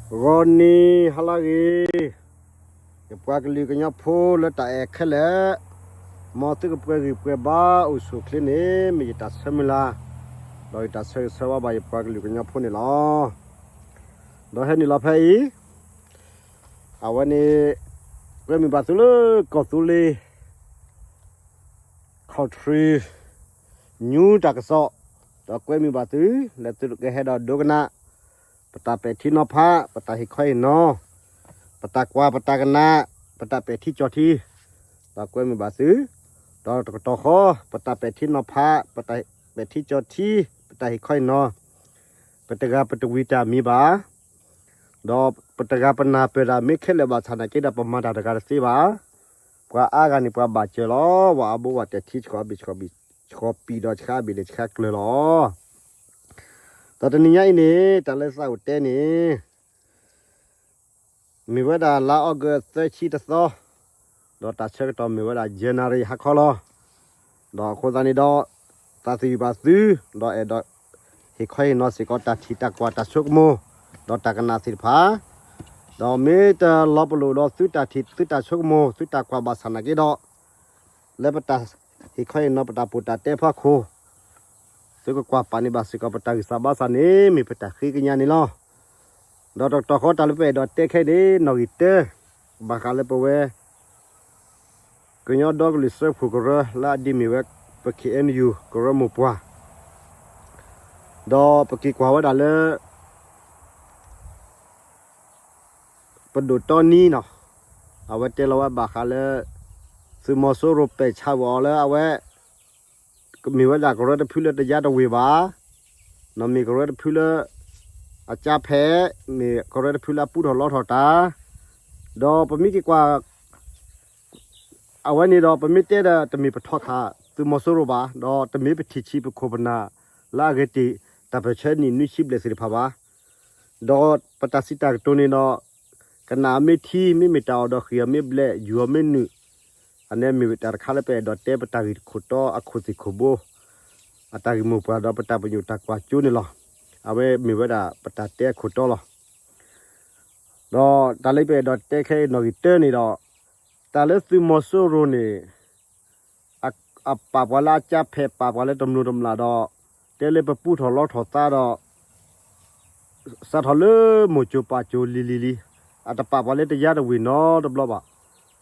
ဂီၤနံၤဟါလၢအဂ့ၤ, ယပှၤကလုာ်ကညီဖိလၢတၢ်အဲၣ်ခဲလၢာ်, မ်သုကပှဲၤဂံၢ်ပှဲၤဘါအိၣ်ဆူၣ်အိၣ်ချ့န့ၣ် မ့ၢ်ယတၢ်ဆၢမုၢ်လၢ်, ဒီးယတၢ်ဆၢဂ့ၤဆၢဝါဘၣ်ယပှၤကလုာ်ကညီဖိန့ၣ်လီၤ. ဒီးဟဲနုာ်လီၤဖဲအံၤ, အဝဲန့ၣ် ကွဲမုာ်ဘၣ်သုလၢကီၢ်သူလ့ၤ country news တၢ်ကစီၣ်, ဒီးကွဲမုာ်ဘၣ်သု လၢသုကဟဲဒီးဒိကနၣ် ပတၢ်ပဲာ်ထံနီၤဖး, ပတၢ်ဟ့ၣ်ခီဟ့ၣ်နီၤ, ပတၢ်ကွၢ်ပတၢ်ကနၣ်, ပတၢ်ပဲာ်ထံကၠီထံ, ဒီးကွဲမုာ်ဘၣ်သု, ဒီးတကတီၢ်ဃီ ပတၢ်ပဲာ်ထံနီၤဖး, ပတၢ်ပဲာ်ထံကၠီထံ, ပတၢ်ဟ့ၣ်ခီဟ့ၣ်နီၤ, ပတဂၤပတဝံၤတၢ်မံၤဘၣ် ဒီးပတဂၤပနၢ်ပၢၢ်တၢ်မ့ၢ်ခဲလၢာ်ဘၣ်ဆၣ်နာ်က့ဒီး ပမၤတၢ်တဂၤတသ့ဘၣ်. ပှၤအါဂၤန့ၣ်ပှၤဘၣ်စၢၤလီၤ, ဝဲအဘိဝဲတဲာ်ထံဆှီဘ့ၣ်ဆှီဘ့ၣ်, ဆှီပံၤဒီးဆှါဘ့ၣ်ဒီးဆှါကျၢၤလီၤ. ဒီးတနံၤညါအံၤန့ၣ် တၢ်လၢသးအိၣ်တဲန့ၣ် မ့ၢ်ဝဲဒၣ်လါအီကူးသၢဆံတသီ, ဒီးတၢ်ဆၢကတီၢ်မ့ၢ်ဝဲဒၣ် January ဟါခီလီၤ. ဒီးအဃိသတးန့ၣ်ဒီး သးသယုၢ်ဘၣ်သု, ဒီးအဲၣ်ဒိးဟ့ၣ်ခီဟ့ၣ်နီၤစ့ၢ်ကီးတၢ်ထံၣ်တၢ်ကွၢ်တၢ်ဆိကမိၣ်, ဒီးတၢ်ကနၣ်သ့ၣ်တဖၣ်, ဒီးမ့ၢ်တလီၤပလိာ်ဒီးသုတၢ်ထံၣ်သုတၢ်ဆိကမိၣ် သုတၢ်ကွၢ်ဘၣ်ဆၣ်နာ်က့ဒီး လၢပတၢ်ဟ့ၣ်ခီဟ့ၣ်နီၤပတၢ်ပီးတၢ်တဲဖီခိၣ် သုကကွၢ်ပာ်န့ၢ်ဘၣ်စ့ၢ်ကီးပတၢ်ဂံၢ်စၢ်ဘါစၢ်န့ၣ် မ့ၢ်ပတၢ်ဃ့ကညးန့ၣ်လီၤ. ဒီးတကတီၢ်ဃီတၢ်လၢပအဲၣ်ဒိးတဲခဲအံၤန့ၣ် နီၣ်ဂံၢ်တၢ ဘၣ်ဃးလၢပဝဲ ကညီဒီကလုာ်စၢဖှိၣ်ကရၢလၢအဒ်မ့ၢ်ဝဲ ပ K N U ကရၢမိၢ်ပှၢ်, ဒီးပက့ၤကွၢ်ဝဲဒၣ်လၢ ပဒိၣ်တီနံနီၤ, အဝဲတဲလီၤဝဲဘၣ်ဃးလၢ သုးမီၤစိရိၤပဲာ်ဆၣ်ဝဲအီၤလၢအဝဲ မ့ၢ်ဝဲဒၣ်ကရၢတဖုလၢတယါတဝ့ၤဘၣ်, နီၢ်မ့ၢ်ကရၢတဖုလၢ အကၢ်ဖဲး, မ့ၢ်ကရၢတဖုလၢအပူထီၣ်လီထီၣ်တၢ်, ဒီးပမ့ၢ်က့ၤကွၢ် အဝဲန့ၣ်ဒီး ပမ့ၢ်တဲဒီးတမ့ၢ်ပထီၣ်ခးသုးမီၤစိရိၤဘၣ်, ဒီးတမ့ၢ်ပထံၣ်ဆံးပခိၣ်ပနၢ်လၢအဂဲၤတ့ၢ်တၢ်ပၢၢ်ဆၢနံၣ်နွံဆံဘျဲၣ်သ့ၣ်တဖၣ်ဘၣ်. ဒီးပတၢ်စံးတၢ်ကတိၤန့ၣ်ဒီး ကနၣ်အီၤမ့ၢ်ထံ မ့မ့ၢ်တၢ်အီၣ်ဒီးဃံၢ်အီၤမ့ၢ်ဘျဲး ယူၤအီၤမ့ၢ်နုာ်, အန့ၣ်မ့ၢ်တၢ်တခါလၢပအဲၣ်ဒိးတဲပတၢ်ဂ့ၢ်ခိၣ်တီအခိၣ်သ့ၣ်ခိၣ်ဘိ အတၢ်ဂ့ၢ်မိၢ်ပှၢ်ဒီးပတၢ်ပညိၣ်တၢ်ကွၢ်ကၠိန့ၣ်လီၤ. အဝဲမ့ၢ်ဝဲဒၣ်ပတၢ်တဲအခိၣ်တီလီၤ. ဒီးတၢ်လၢပအဲၣ်ဒိးတဲခဲအံၤနီၣ်ဂံၢ်တၢန့ၣ်ဒီး တၢ်လၢသုးမီၤစိရိၤန့ၣ် အပာ်ပှၤလၢအကၢ်ဖဲး ပာ်ပှၤလၢတမျိၤတမျာ်ဒီး တဲလၢပပူထီၣ်လီထီၣ်သါဒီး စးထီၣ်လၢမိၢ်စိၤပၢ်စိၤလံၤလံၤလံၤ, အတပာ်ပှၤလၢတယါတဝ့ၤနီတဘျီဘၣ်,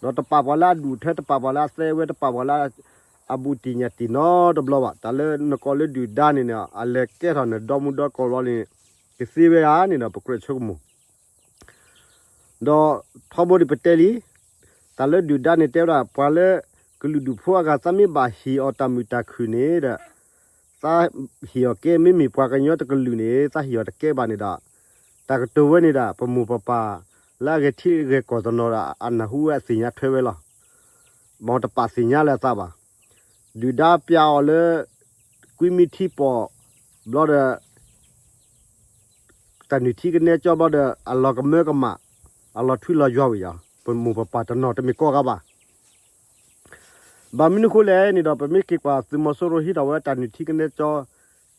ဒီးတပာ်ပှၤလၢအဒူၣ်အထၢ တပာ်ပှၤလၢအသဲဝဲ တပာ်ပှၤလၢအဘူးတံၢ်ညၣ်တံၢ်နီတဘျီဘၣ်. တၢ်လၢနကိးလၢဒုၣ်ဒါန့ၣ်န့ၣ် အလဲၤကဲထီၣ်နဒီမုၢ်ဒီကိးဘျီန့ၣ် ကသ့ဝဲဧါန့ၣ်ဒီး ပကြၢးဆိကမိၣ် ဒီးထီဘိန့ၣ်ပတဲလံ, တၢ်လၢဒုၣ်ဒါန့ၣ်တဲဝဲဒၣ် ပှၤလၢကလုာ်ဒူၣ်ဖိအဂၤ သးမ့ၢ်ဘၣ်ဟ့ၣ်အီၤတၢ်မုာ်တၢ်ခုၣ်န့ၣ်ဒီး သးဟ့ၣ်အီၤကဲ, မ့မ့ၢ်ပှၤကညီတကလုာ်န့ၣ် သးဟ့ၣ်အီၤတကဲဘၣ်န့ၣ်ဒီး တၢ်ကတိၤဝဲန့ၣ်ဒီး ပမိၢ်ပပၢ်လၢအဂဲၤထံဂဲၤကီၢ်တနီၤဒီး အနၢ်ဟူဝဲအသ့ၣ်ညါထွဲဝဲလီၤ. မ်တပာ်သ့ၣ်ညါလၢအသးဘၣ်. ဒုၣ်ဒါပျးအီၤလၢ ကွံမံထံပီၣ်ဘျီဒီး တၢ်နုၢ်ထံကနဲကၠီဘျီဒီး အလီၤကမၢကမၣ်, အလီၤထွံလီၤယွၤဝဲယၤ, ပမိၢ်ပပၢ်တနီၤတမ့ၢ်ကိးဂၤဘၣ်. ဘၣ်မနုၤဃိလဲၣ်န့ၣ်ဒီး ပမ့ၢ်က့ၤကွၢ်သုးမီၤစိရိၤဟံးထီၣ်ဝဲတၢ်နုၢ်ထံကနဲကၠီ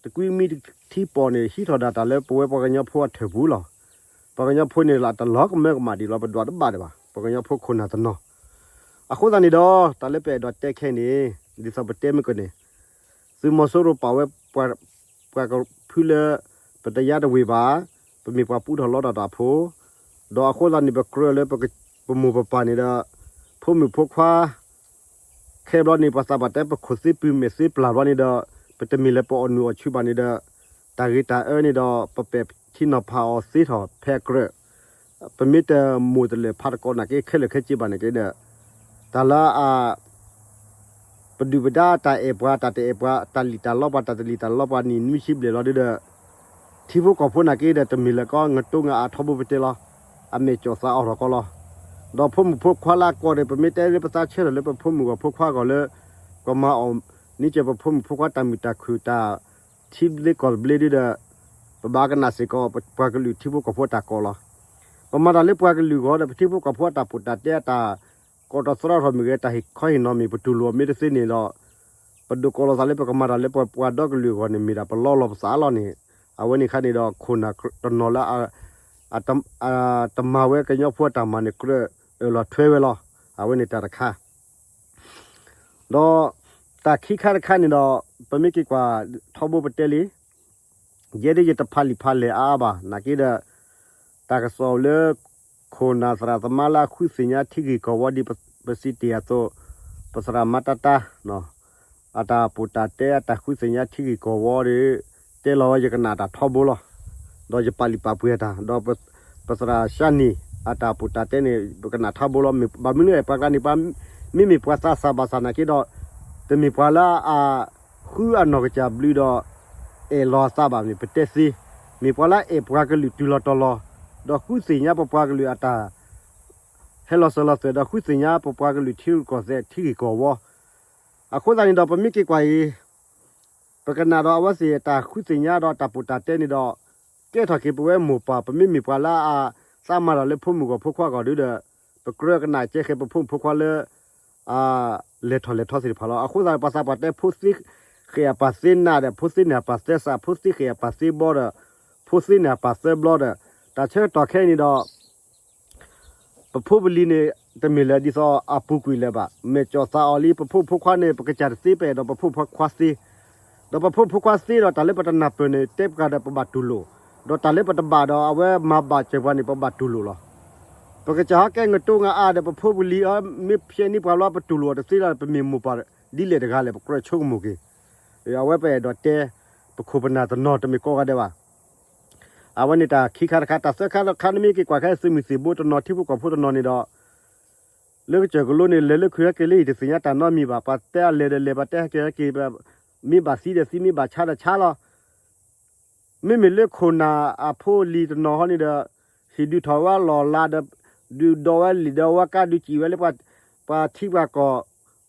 တကွံမံထံပီၣ်န့ၣ် ဟံးထီၣ်ဒၣ်တၢ်လၢပဝဲပှၤကညီဖိအထၢၣ်ပူၤလီၤ. ပှၤကညီဖိန့ၣ်လီၤ တလီၤကမၢကမၣ်ဒံးလီၤ ပဒွးတဘၣ်ဒံးဘၣ် ပှၤကညီဖိခိၣ်နၢ်တနီၤ. အဃိသတးန့ၣ်ဒီး တၢ်လၢပအဲၣ်ဒိးတဲခဲအံၤန့ၣ် ဒ်သိးပတဲမ့ၢ်ကန့ၣ် သုးမီၤစိရိၤပာ်ဝဲ ပှၤကဖုလၢ ပတယါတဝ့ၤဘၣ်, ပမ့ၢ်ပှၤပူထီၣ်လီထီၣ်တၢ်ဖိ, ဒီးအဃိသတးန့ၣ် ပကြၢးလၢ ပမိၢ်ပပၢ်န့ၣ်ဒီး ဖိမုၣ်ဖိခွါ ခဲဘျီန့ၣ် ပှၤသးပှၢ်တဲပခိၣ်သ့ပုၢ်မဲာ်သ့ပျၢ်ဘျီန့ၣ်ဒီး ပတမ့ၢ်လၢပအီၣ်နုၢ်အီၣ်ဆူၣ်ဘၣ်န့ၣ်ဒီး တၢ်ဂ့ၤတၢ်အၢန့ၣ်ဒီး ပပဲာ်ထံနီၤဖးအီၤသ့ထီၣ်ဖဲအကြၢး, ပမ့ၢ်တမိၢ်တလၢာ်ဖးတကိးနာ်က့ခဲလၢာ်ခဲဆ့ဘၣ်နာ်က့ဒီး တၢ်လၢအ ပဒုၣ်ပဒါတၢ်အဲၣ်ပှၤ တၢ်တအဲၣ်ပှၤ တၢ်လံၣ်တၢ်လီပှၤ တၢ်တလံၣ်တၢ်လီပှၤနံၣ်နွံဆံဘျဲၣ်လီၤဒုဒီး ထံဖိကီၢ်ဖိနာ်က့ဒီး တမ့ၢ်လၢကီးငတိငါအါထီဘိပတဲလီၤ. အမဲာ်ကၠီၣ်သးအိးထီၣ်ကီးလီၤ. ဒီးဖိမုၣ်ဖိခွါလၢအကိးန့ၣ် ပမ့ၢ်တဲလၢပသးဆၢထၢၣ်လၢပဖိမုၣ်ဂီၢ်ဖိခွါဂီၢ်လၢ ပမၤအီၣ် နံၣ်ကၢၤပဖိမုၣ်ဖိခွါတၢ်မုာ်တၢ်ခုၣ် တၢ်ထံဘျ့ကီၢ်ဘျ့ဒုဒီး ပဘၣ်ကနၣ်စ့ၢ်ကီး ပှၤကလုာ်ထံဖိကီၢ်ဖိအတၢ်ကိးလီၤ. ပမၤတၢ်လၢပှၤကလုာ်ဂီၢ်ဒီး ပထံဖိကီၢ်ဖိအတၢ်ပီးတၢ်တဲ အတၢ်ကိးတၢ်သရီထီၣ်မ့ၢ်ဂ့ၤ တၢ်ဟ့ၣ်ခီဟ့ၣ်နီၤမ့ၢ် ပတူၢ်လိာ်အီၤမ့ၢ်တသ့န့ၣ်ဒီး ပဒိးကိးလီၤသးလၢပကမၤတၢ်လၢပှၤဒီကလုာ်အဂီၢ်န့ၣ် မ့ၢ်ဒၣ်ပလီလီၤပသးလီၤန့ၣ် အဝဲန့ၣ်ခါန့ၣ်ဒီး ခိၣ်နၢ်တနီၤလၢအ တမၤဝဲကညီဖိအတၢ်မၤန့ၣ် ကြၢးအၢၣ်လီၤထွဲဝဲလီၤ. အဝဲန့ၣ်တၢ်တခါ ဒီးတၢ်ခံခါတခါန့ၣ်ဒီး ပမ့ၢ်က့ၤကွၢ်ထီဘိပတဲလံ, ယဲဒၣ်ယတဖးလံာ်ဖးလဲၢ်အါအါဘၣ် နာ်က့ဒီး တၢ်ကစီၣ်လၢ ခိၣ်နၢ်သရၣ်သမါလၢအဃုသ့ၣ်ညါထံဂ့ၢ်ကီၢ်ဝီဒ် ပစံးတ့ၢ်အသိး, ပသရၣ်မါတၢ်တၢ် အတၢ်ပူၤတၢ်တဲအတၢ်ဃုသ့ၣ်ညါထံဂ့ၢ်ကီၢ်ဝီဒီး တဲလီၤဝဲယကနၣ်တၢ်ထီဘိလီၤ. ဒီးယပာ်လုၢ်ပာ်ပှ့ၤအတၢ် ဒီးပသရၣ်ရှါနံၣ် အတၢ်ပူၤတၢ်တဲန့ၣ် ပကနၣ်ထီဘိလီၤ. ဘၣ်မနုၤအဲၣ်ပှၤကျါန့ၣ် ပှၤမ့မ့ၢ်ပှၤသးစၢ်ဘၣ်ဆၣ်နာ်က့ဒီး တမ့ၢ်ပှၤလၢအဃုအနီၢ်ကစၢ်ဘျုးဒီး အဲၣ်လီၤအသးဘၣ်န့ၣ် ပတဲသ့, မ့ၢ်ပှၤလၢအအဲၣ်ပှၤကလုာ်တုၤလီၤတီၤလီၤ, ဒီးဃုသ့ၣ်ညါပပှၤကလုာ်အတၢ် ဟဲလီၤစၢၤလီၤသွဲၣ် ဒီးဃုသ့ၣ်ညါပပှၤကလုာ်ထံရူၢ်ကီၢ်သဲးထံဂ့ၢ်ကီၢ်ဝီ. အဃိသတးန့ၣ်ဒီး ပမ့ၢ်က့ၤကွၢ်အံၤ ပကနၣ်ဒီးအဝဲသ့ၣ်အတၢ်ဃုသ့ၣ်ညါဒီးတၢ်ပူၤတၢ်တဲန့ၣ်ဒီး ကဲထီၣ်က့ၤပဝဲမိၢ်ပၢ် ပမ့မ့ၢ်ပှၤလၢအသးမၤတၢ်လၢဖိမုၣ်ဂီၢ်ဖိခွါဂီၢ်ဒီး ပကြၢးကနၣ်ကဲဃဲၤပဖိမုၣ်ဖိခွါလၢ အလဲၤထီၣ်လဲၤထီသ့ၣ်တဖၣ်လီၤ. အဃိသတး ပှၤသးပှၢ်တဲ ဖိသ့ဃဲၣ်အပၢ်သ့နးဒီး ဖိသ့န့ၣ်အပၢ်သ့စး ဖိသ့ဃဲၣ်အပၢ်သ့ဘီဒီး ဖိသ့န့ၣ်အပၢ်သ့ဘျီဒီး တၢ်ဆၢကတီၢ်ခဲအံၤန့ၣ်ဒီး ပဖိပလံၤန့ၣ် တမ့ၢ်လၢဒ်သိးအပူၤကွံာ်လၢၤဘၣ်. မဲာ်ကၠီၣ်သးအီၤလံ ပဖိမုၣ်ဖိခွါန့ၣ် ပကစၢ်တသ့ ပအဲၣ်ဒိးပဖိမုၣ်ဖိခွါသ့, ဒီးပဖိမုၣ်ဖိခွါသ့ဒီး တၢ်လၢပတနၢ်ပၢၢ်န့ၣ် တဲပှၤဒီးပဘၣ်တူၢ်လိာ်, ဒီးတၢ်လၢပတဘၣ်ဒီး အဝဲမၤဘၣ်စၢၤပှၤန့ၣ် ပဘၣ်တူၢ်လိာ်လီၤ. ပကစၢ်ဟီကဲ ငတိငါအါဒီး ပဖိပလံၤ မ့ၢ်ဖျဲးန့ၢ်ပှၤလီၤ ပတူၢ်လိာ်တသ့လီၤ ပမ့ၢ်မိၢ်ပၢ်ဒ်လဲၣ်တဂၤလဲၣ် ပကြၢးဆိကမိၣ်က့ၤ. အဝဲပအဲၣ်ဒိးတဲ ပခိၣ်ပနၢ်တနီၤ တမ့ၢ်ကိးဂၤဒဲးဘၣ်. အဝဲန့ၣ်တၢ်ခံခါတခါ, တၢ်သၢခါတခါ နမ့ၢ်က့ၤကွၢ်ခဲ သုးမုၢ်သံၣ်ဘိတနီၤ ထံဖိကီၢ်ဖိတနီၤန့ၣ်ဒီး လၢကစၢၢ်ကလိန့ၣ် လဲၤလၢခုးဟဲက့ၤလၢဟံၣ် တသ့ၣ်ညါတၢ်နီတမံၤဘၣ်. ပှၤတဲအလဲၤဒီးလဲၤ, ပှၤတဲဟဲက့ၤဟဲက့ၤ, မ့ၢ်ဘၣ်သံဒီးသံ, မ့ၢ်ဘၣ်ဆါဒီးဆါလီၤ. မ့မ့ၢ်လၢခိၣ်နၢ်အဖိအလံၤတနီၤဟီန့ၣ်ဒီး ဟံၣ်ဒုးထီၣ်ဝဲလီၢ်လၤဒီး ဒုးဒီးဝဲလံာ်ဒီးဝါကါ ဒုးစံၣ်ဝဲလၢ ပှၤထံပှၤကီၢ် အီၣ်ဂ့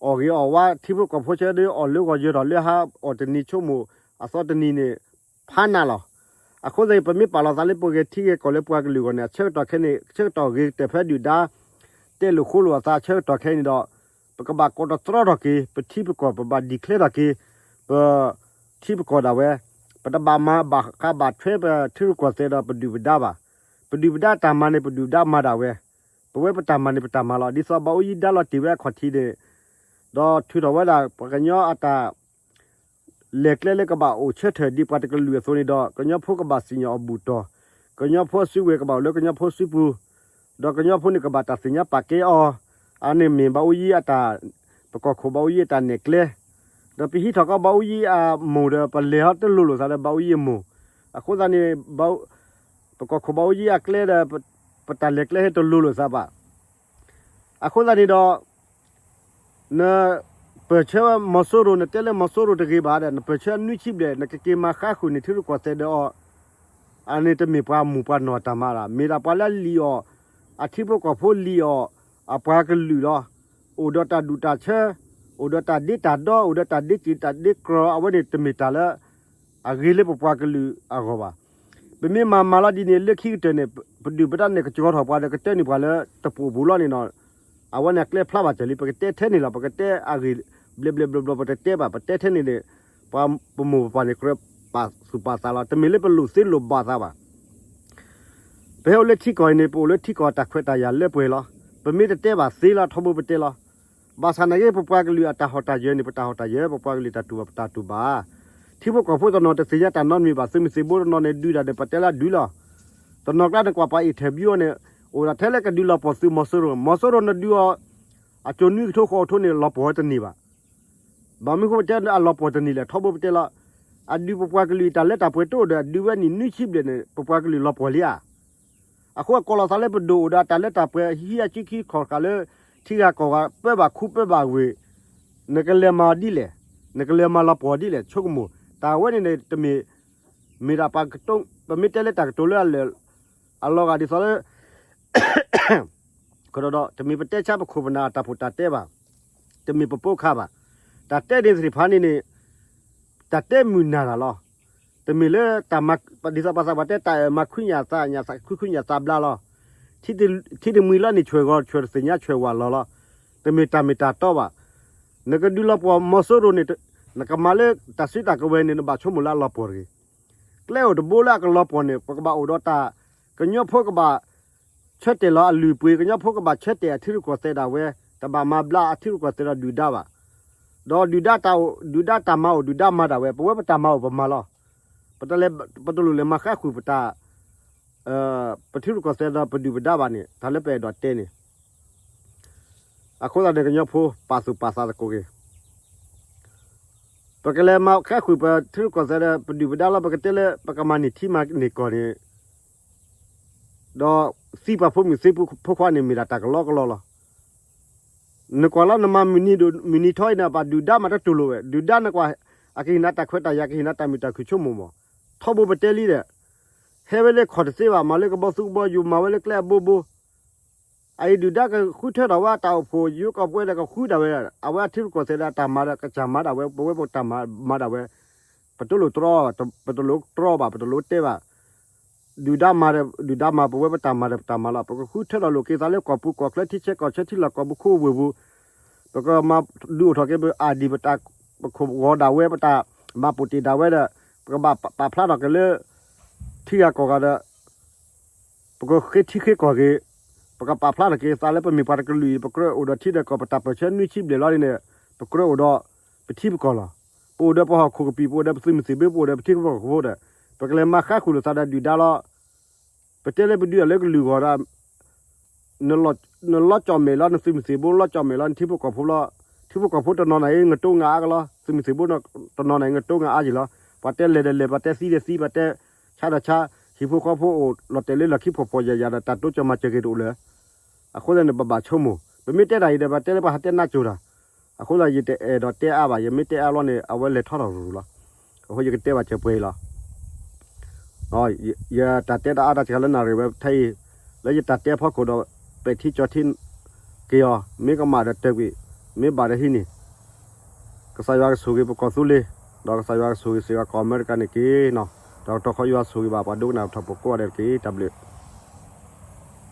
ၤအီၣ်ဝါ ထံဖိကီၢ်ဖိဆၢဒီး အီၣ်လၢဂီၤယၢၤထီၣ်လၢဟါအီၣ်တနံၤဆိကမိၣ် အသီတနံၤန့ၣ် ဖးနးလီၤ. အဃိသတး ပမ့ၢ်ပာ်လီၤသးလၢပဂဲၤထံဂဲၤကီၢ်လၢပှၤကလုာ်အဂီၢ်န့ၣ် အဆၢကတီၢ်ခဲအံၤန့ၣ် ဆၢကတီၢ်ဂ့ၤကတၢၢ်ဖဲဒုၣ်ဒါ တဲလိာ်ဃိလိာ်အသး ဆၢကတီၢ်ခဲအံၤန့ၣ်ဒီး ပကဘၣ်ကိးတတြီထီၣ်က့ၤ ပထံပကီၢ် ပဘၣ် declare ထီၣ်က့ၤ ပထံပကီၢ်ဒၣ်ဝဲ, ပတဘၣ်မၤဘၣ်ဃးဘၣ်ထွဲပထံရူၢ်ကီၢ်သဲးဒီးပဒုၣ်ပဒါဘၣ်. ပဒုၣ်ပဒါတၢ်မၤန့ၣ် ပဒုၣ်ပဒါမၤဒၣ်ဝဲ, ပဝဲပတၢ်မၤန့ၣ် ပတၢ်မၤလီၤ. ဒ်သိးဘၣ်အူယံဒါလီၤတ့ၢ်ဝဲအခီၣ်ထံးန့ၣ် ဒီးထုးထီၣ်ဝဲဒၣ် ပှၤကညီအတၢ် လဲၤကျဲလၢကဘၣ်အိၣ်ဆၢထၢၣ်ဒ်ပှၤတကလုာ်အသိးန့ၣ်ဒီး ကညီဖိကဘၣ်စံၣ်ညီၣ်အီၤဘူၣ်တီၢ်, ကညီဖိအစုဝဲၤကဘၣ်အိၣ်လၢကညီဖိစုပူၤ, ဒီးကညီဖိန့ၣ်ကဘၣ်တၢ်သ့ၣ်ညါပာ်ကဲအီၤ, အန့ၣ်မ့ၢ်ဘၣ်အူယံအတၢ်, ပကီၢ်ခိၣ်ဘၣ်အူယံအတၢ်နဲၣ်ကျဲ, ဒီးပဟံးထီၣ်ကီးဘၣ်အူယံအမိၢ်ဒီး ပလဲၤဟီတလိၤလိာ်သးဒီးဘၣ်အူယံအမိၢ်, အဃိသတးန့ၣ် ပကီၢ်ခိၣ်ဘၣ်အူယံအကျဲဒီး ပတၢ်လဲၤကျဲဟဲတလိၤလိာ်သးဘၣ်. အဃိသတးန့ၣ်ဒီး နပၢၢ်ဆၢမီၤစိရိၤ နတဲလၢမီၤစိရိၤတဂ့ၤဘၣ်ဒီး နပၢၢ်ဆၢနွံဆံဘျဲၣ် နကက့ၤမၤဃါဃုာ်န့ၢ်ထံရူၢ်ကီၢ်သဲးဒီးအီၤ, အန့ၣ်တမ့ၢ်ပှၤမူၢ်ပှၤနီၢ်တၢ်မၤလီၤ. မ့ၢ်ဒၣ်ပှၤလၢအလံၣ်အီၤ, အထံဖိကီၢ်ဖိလံၣ်အီၤ, အပှၤကလုာ်လီၤ. အိၣ်ဒီးတၢ်ဒူၣ်တၢ်ဆၢ, အိၣ်ဒီးတၢ်ဒ့တၢ်ဒီ, အိၣ်ဒီးတၢ်ဒ့စ့ၢ်တၢ်ဒ့ကြၢး, အဝဲန့ၣ်တမ့ၢ်တၢ်လၢ အဂ့ၤလၢပပှၤကလုာ်အဂီၢ်ဘၣ်. ပမ့ၢ်မၤမၤလီၤဒ်န့ၣ် လၢခံကတၢၢ်န့ၣ် ပဒုၣ်ပဒါန့ၣ် ကကၠီထီၣ်ပှၤဒီး ကတဲန့ၢ်ပှၤလၢတပူၤပူၤလီၤန့ၣ်ဒီး အဝဲန့ၣ်အကျဲဖျါဘၣ်စၢၤလံ. ပကတဲထဲန့ၣ်လီၤ. ပကတဲအဂ့ၢ်ဘျဲးဘျဲးဘျီဘျီ ပတတဲဘၣ်. ပတဲထဲန့ၣ်န့ၣ် ပှၤပမိၢ်ပပၢ်န့ၣ် ကြၢးပာ်သူၣ်ပာ်သးလီၤ. တမ့ၢ်လၢပလိၣ်သ့လိၣ်ဘၣ်သးဘၣ်. ပဟဲအိၣ်လၢထံကီၢ်အံၤန့ၣ် ပအိၣ်လၢထံကီၢ်တၢ်ခွဲးတၢ်ယာ်လၢပှဲၤလီၤ. ပမ့ၢ်တတဲဘၣ်သ့လီၤ ထီဘိပတဲလီၤ. ဘၣ်ဆၣ်နာ်က့ ပပှၤကလုာ်အတၢ်ဟီၣ်တၢ်ယၢၤန့ၣ် ပတၢ်ဟီၣ်တၢ်ယၢၤ, ပပှၤကလုာ်တၢ်တူၢ်ဘၣ် ပတၢ်တူၢ်ဘၣ်. ထံဖိကီၢ်ဖိတနီၤတသ့ၣ်ညါတၢ်နီတမံၤဘၣ်. သုးမုၢ်သံၣ်ဘိတနီၤန့ၣ် ဒုးတၢ်ဒီး ပတဲလၢအဒုးလီၤ. တနီၤကျါန့ၣ် ကွၢ်ပှၤ interview အီၤန့ၣ် အိၣ်ဒၣ်ထဲလၢကဒုးလီၤပှီၢ်သုးမီၤစိရိၤ, မီၤစိရိၤနဒုးအီၤ အစိၤနွံကထိဃိးကထိန့ၣ် လီၤပှီၢ်ဝဲတန့ၢ်ဘၣ်. ဘၣ်မနုၤဃိပတဲအလီၤပှီၢ်တန့ၢ်လဲၣ် ထီဘိပတဲလီၤ. အဒုးပပှၤကလုာ်အတၢ်လၢတၢ်ပှဲၤတအိၣ်ဒီး အဒုးဝဲနံၣ်နွံဆံဘျဲၣ်န့ၣ် ပပှၤကလုာ်လီၤပှီၢ်လံဧါ. အဃိအကိးလီၤသးလၢပဒိၣ်အိၣ်ဒီးအတၢ်လၢတၢ်ပှဲၤ ဟံးအစုခံခီၣ်ဃာ်လၢ ထံဂၤကီၢ်ဂၤ ပၢဘၣ်ခူပၢဘၣ်ဝ့ၢ်, နကလဲၤမၤဒ်လဲၣ်, နကလဲၤမၤလီၤပှီၢ်ဒ်လဲၣ် ဆိကမိၣ်. တၢ်ဝဲန့ၣ်န့ၣ် တမ့ၢ်, မ့ၢ်ဒၣ်ပှၤကတိၤ, ပမ့ၢ်တဲလၢတၢ်ကတိၤလၢအလၢာ်, အလီၤဂာ်ဒ်သိးလၢ ကဒီးဒီး တမ့ၢ်ပတဲဆါပခိၣ်ပနၢ်အတၢ်ပူၤတၢ်တဲဘၣ်, တမ့ၢ်ပပိာ်ခါဘၣ်. တၢ်တဲန့ၣ်သ့ၣ်တဖၣ်န့ၣ်န့ၣ် တၢ်တဲမုာ်နၢ်တၢ်လီၤ. တမ့ၢ်လၢတၢ်မၤ, ဒ်သိးပှၤသးပှၢ်တဲ တၢ်အၢၣ်မၤခွံညၣ်သးညၣ်သးခွံခွံညၣ်သးဘျါလီၤ. ထံတမှံၤလီၤန့ၣ် ဆွဲၣ်ဂီၤဆွဲၣ်တသ့ၣ်ညါဆွဲၣ်ဝးလီၤလီၤ. တမ့ၢ်တၢ်မ့ၢ်တၢ်တီဘၣ်. နကဒုးလီၤပှီၢ်မီၤစိရိၤန့ၣ် နကမၤလၢတၢ်စုတၢ်ကဝဲၤန့ၣ် နဘၣ်ဆိကမိၣ်လၢအလီၤပှီၢ်တဂ့ၤ. ကျဲအိၣ်တဘိလၢအကလီၤပှီၢ်န့ၣ် ပကဘၣ်အိၣ်ဒီးတၢ် ကညီဖိကဘၣ်ဆၢတဲာ်လီၤအလုၢ်အပှ့ၤ, ကညီဖိကဘၣ်ဆၢတဲာ်အထံရူၢ်ကီၢ်သဲးဒၣ်ဝဲ, တဘၣ်မၤဘျါအထံရူၢ်ကီၢ်သဲးဒီးဒုၣ်ဒါဘၣ်. ဒီးဒုၣ်ဒါတၢ်အိၣ်, ဒုၣ်ဒါတၢ်မၤအိၣ်, ဒုၣ်ဒါမၤဒၣ်ဝဲ, ပဝဲပတၢ်မၤအိၣ်ပမၤလီၤ. ပတလဲၤ, ပတလိၣ်လဲၤမၤဃါဃုာ်ပတၢ်, ပထံရူၢ်ကီၢ်သဲးဒီးပဒုၣ်ပဒါဘၣ်န့ၣ် တၢ်လၢပအဲၣ်ဒိးတဲန့ၣ် အဃိသတးန့ၣ် ကညီဖိပာ်သူၣ်ပာ်သးသကိးက့ၤ, ပကလဲၤမၤဃါဃုာ်ပထံရူၢ်ကီၢ်သဲးဒီးပဒုၣ်ပဒါလီၤ, ပကတဲလၢပကမၤန့ၢ်ထံမၤန့ၢ်ကီၢ်န့ၣ်, ဒီးသံပှၤဖိမုၣ်သံဖိခွါန့ၣ် မ့ၢ်ဒၣ်တၢ်ကလီကလီလီၤ. နကွၢ်လီၤ နမၤမုၢ်နံၤဒိၣ်မုၢ်နံၤထီအံၤန့ၣ် ပှၤဒုၣ်ဒါမၤတတူၢ်လိာ်ဝဲ, ဒုၣ်ဒါနကွၢ်, အကဟ့ၣ်နၤတၢ်ခွဲးတၢ်ယာ်, ကဟ့ၣ်နၤတၢ်မုာ်တၢ်ခုၣ်ဆိကမိၣ်မး, ထီဘိပတဲလံဒီး, ဟဲဝဲလၢခီၣ်တသ့ဘၣ်, မၤလၢကဘီသူကဘီယူၤ, မၤဝဲလၢကျဲအဘိဘိ အအံၤဒုၣ်ဒါကဃုထၢထီၣ်ဝဲတၢ်အိၣ်ဖှိၣ်, ယိၤကီၢ်ပှဲၤဒီးကဃုဒၣ်ဝဲ, အဝဲအထံရူၢ်ကီၢ်သဲးဒီးအတၢ်မၤဒီးကစၢ်မၤဒၣ်ဝဲ, ပဝဲပတၢ်မၤဒၣ်ဝဲ, ပတလိၣ်တြီ, ပတလိၣ်တြီဘၣ်, ပတလိၣ်တဲဘၣ်. ဒုၣ်ဒါမၤဒီးဒုၣ်ဒါမၤ, ပဝဲပတၢ်မၤဒီးပတၢ်မၤလီၤ. ပကဃုထၢထီၣ်လိာ်က့ၤသးလၢကီၢ်ပူၤကီၢ်ချၢ, ထံဆဲးကီၢ်ဆဲး, ထံလီၢ်ကီၢ်ပူၤ, ခိဝ့ၢ်ပူၤ, ပကမၤဒုးအိၣ်ထီၣ်က့ၤပအၢၣ်ဒံၣ်, ပတၢ်ပခိၣ်ဂီၤဒၣ်ဝဲ, ပတၢ်မၤပိာ်တ့ၢ်ဒၣ်ဝဲဒီး, ပကဘၣ်ပာ်ဖျါထီၣ်က့ၤလၢ ထံဂၤကီၢ်ဂၤဒီး ပကဃ့ထံဃ့ကီၢ်ဂ့ၤ, ပကပာ်ဖျါထီၣ်က့ၤသးလၢပမ့ၢ်ပှၤတကလုာ်အံၤ, ပကြၢးအိၣ်ဒီးထံဒီးကီၢ်, ပတၢ်ပၢၢ်ဆၢနွံဆံဘျဲၣ်လီၤန့ၣ်, ပကြၢးအိၣ်ဒီးပထံပကီၢ်လီၤ. ပအိၣ်ဒီးပဟီၣ်ခိၣ်ကပံာ်, ပအိၣ်ဒီးပသုးမုၢ်သံၣ်ဘိ, ပအိၣ်ဒီးပထံဖိကီၢ်ဖိဒီး, ပကလဲၤမၤဃါဃုာ်လိာ်သးဒီးဒုၣ်ဒါလီၤ. ပတဲလၢပဒုးအလၢကလုာ်ဂီၢ်ဒီး နလီၤကၠီၣ်မဲာ်လီၤနသုးမုၢ်သံၣ်ဘိ, လီၤကၠီၣ်မဲာ်လီၤနထံဖိကီၢ်ဖိလီၤ. ထံဖိကီၢ်ဖိတနီၤနီၤအံၤ နတိငါအါကလီၤ, သုးမုၢ်သံၣ်ဘိတနီၤနီၤအံၤ နတိငါအါယံၤလီၤ. ပှၤတဲလဲၤဒီးလဲၤ, ပှၤတဲသံဒီးသံ, ပှၤတဲဆါဒီးဆါ, ဟံၣ်ဖိဃီဖိအိၣ်လီၤတဲာ်လၢလီၢ်ခံဖှီၣ်ဖှီၣ်ယာ်ယာ်ဒီး တၢ်တိစၢၤမၤစၢၤက့ၤတအိၣ်လၢၤ. အဃိသတးန့ၣ် ပဘၣ်ဆိကမိၣ်, ပမ့ၢ်တဲတၢ်အံၤဒီး ပှၤတဲလၢပှၤဟးတဲနးစိၤတၢ်. အဃိသတး ယတအဲၣ်ဒိးတဲအါဘၣ်, ယမ့ၢ်တဲအါလီၤန့ၣ် အဝဲလဲၤထီၣ်ထီၣ်ရူၤရူၤလီၤ. အဃိယကတဲဘၣ်စၢၤပှဲၤအံၤလီၤ. ယတၢ်တဲတၢ်အါတၢ်စှၤလၢနၣ်ရံၣ်ဝဲထဲအံၤ, လၢယတၢ်တဲအဖီခိၣ်ဒီး ပဲာ်ထံကၠီထံက့ၤအီၤ, မ့ၢ်ကမၣ်ဒီးတၢၢ်ကွံာ်, မ့ၢ်ဘၣ်ဒီးဟံးန့ၢ်, ကစၢ်ယွၤကဆိၣ်ဂ့ၤပကီၢ်သူလ့ၤ, ဒီးကစၢ်ယွၤကဆိၣ်ဂ့ၤစ့ၢ်ကီးကီၢ်အမဲရကၤန့ၣ်တက့ၢ်နီၤ, ဒီးကတီၢ်ဃီယွၤဆိၣ်ဂ့ၤဘၣ်ပှၤဒိကနၣ်ထီၣ်ပကိးဂၤဒဲးတက့ၢ်. တၢ်ဘျုး